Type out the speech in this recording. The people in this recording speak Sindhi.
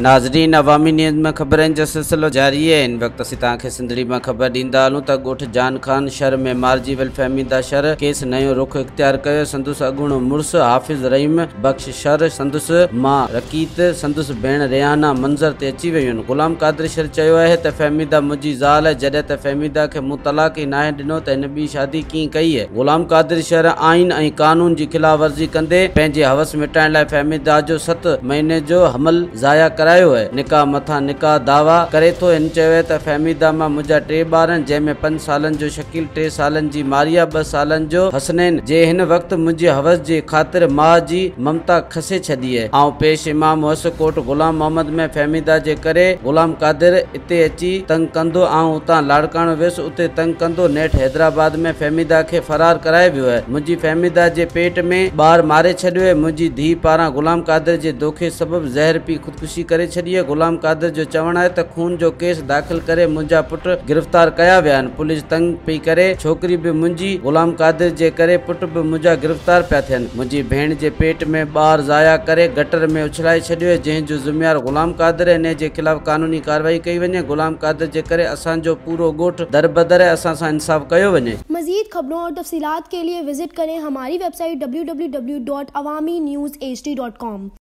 ناظرين عوامي نيوز ۾ خبرن جو سلسلو جاري آهي هن وقت اسين توهان کي سنڌڙي مان خبر ڏيندا هلون ته ڳوٺ جان خان شھر ۾ مارجي ويل فهميده شر ڪيس نيون رخ اختيار ڪيو سندس اڳوڻو مڙس حافظ رحيم بخش شر سندس ماء رقيت سندس ڀيڻ ريحانه منظر تي اچي ويون آهن غلام قادر شر چيو آهي ته فهميده منهنجي زال آهي جڏهن ته فهميده کي مون طلاق ئي ناهي ڏنو ته هن ٻي شادي ڪيئن ڪئي غلام قادر شر آئين ۽ قانون جي خلاف ورزي ڪندي پنهنجي حوس مٽائڻ لاء فهميده جو ست مهيني جو حمل ضايع ڪرايو آهي، نڪاح مٿان نڪاح دعويٰ ڪري ٿو، هن چيو آهي ته فهميده مان منهنجا ٽي ٻار آهن، جنهن ۾ پنج سالن جو شڪيل، ٽي سالن جي ماريا، ٻه سالن جو حسنين، جي هن وقت منهنجي حوس جي خاطر ماء جي ممتا کسي ڇڏي آهي، آئون پيش امام هئس، ڪوٽ غلام محمد ۾ فهميده جي ڪري غلام قادر اتي اچي تنگ ڪندو، آئون اتان لاڙڪاڻو ويس، اتي تنگ ڪندو، نيٺ حيدرآباد ۾ فهميده کي فرار ڪرائي ويو آهي، منهنجي فهميده جي پيٽ ۾ ٻار ماري ڇڏيو آهي، منهنجي ڌيء پاران غلام قادر جي دوکي سبب زهر پي خودڪشي ڪري ڇڏي آهي، غلام قادر جو چوڻ آهي ته خون جو ڪيس داخل ڪري منهنجا پٽ گرفتار ڪيا ويا آهن، پوليس تنگ پئي ڪري، ڇوڪري به منهنجي، غلام قادر جي ڪري پٽ به منهنجا گرفتار پيا ٿين، منهنجي ڀيڻ جي پيٽ ۾ ٻار ضايع ڪري گٽر ۾ اڇلائي ڇڏيو آهي، جنهن جو ذميوار غلام قادر آهي، انهي جي خلاف قانوني ڪارروائي ڪئي وڃي، غلام قادر جي ڪري اسان جو پورو ڳوٺ دربدر آهي، اسان سان انصاف ڪيو وڃي. मजीद खबरों और तफसीलात के लिए विजिट करें हमारी वेबसाइट www.awamiNewsHD.com.